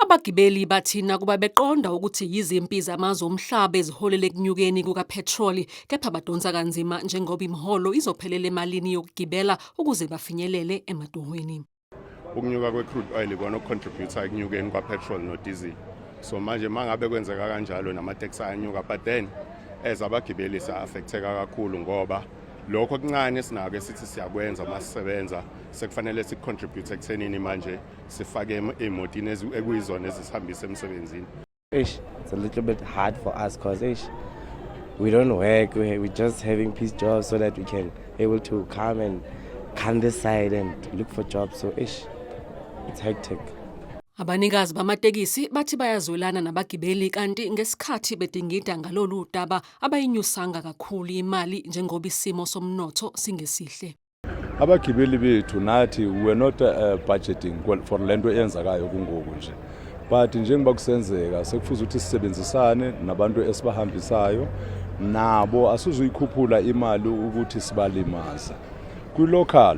Abagibeli bathi nakuba beqonda ukuthi yizimpi zamazwe omhlaba eziholele ekunyukeni kukaphethroli, kepha badonsa kanzima njengoba imiholo izophelela emalini yokugibela ukuze bafinyelele ematohweni. Ukunyuka kwe-crude oil ikona okucontribute ekunyukeni kwa-petrol no-diesel. So manje mangabe kwenzeka kanjalo, namateksi ayanyuka, but then as abagibeli siya-affecteka kakhulu ngoba lokho okuncane esinako esithi siyakwenza uma sisebenza sekufanele siku-contribute ekuthenini manje sifake ey'motini ekuyizona ezisihambisa emsebenzini. Ish, it's a little bit hard for us because, ish, we don't work. We're just having piece jobs so that we can able to come and come this side and look for jobs. So, ish, it's hectic. Abanikazi bamatekisi bathi bayazwelana nabagibeli, kanti ngesikhathi bedingida ngalolu daba abayinyusanga kakhulu imali njengoba isimo somnotho singesihle. Abagibeli bethu nathi we were not budgeting for lento eyenzakayo kungoku nje, but njengoba kusenzeka sekufuze ukuthi sisebenzisane nabantu esibahambisayo nabo. Asizuyikhuphula imali ukuthi sibalimaze. Kwi-local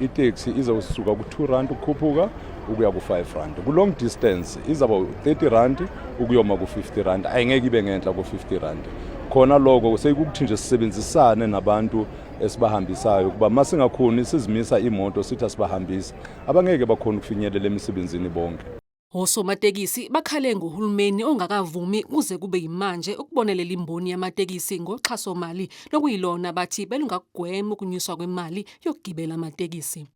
iteksi izawusuka ku-R2 ukukhuphuka ukuya ku-R5. Ku-long distance izaba R30 ukuyoma ku-R50, ayingeke ibe ngenhla ku-R50. Khona lokho seyikukuthi nje sisebenzisane nabantu esibahambisayo, kuba masingakhoni sizimisa imoto sithi asibahambisi, abangeke bakhona ukufinyelela emisebenzini bonke. Osomatekisi bakhale ngohulumeni ongakavumi kuze kube yimanje ukubonelela imboni yamatekisi ngoxhasomali, nokuyilona bathi belungakugwema ukunyuswa kwemali yokugibela amatekisi.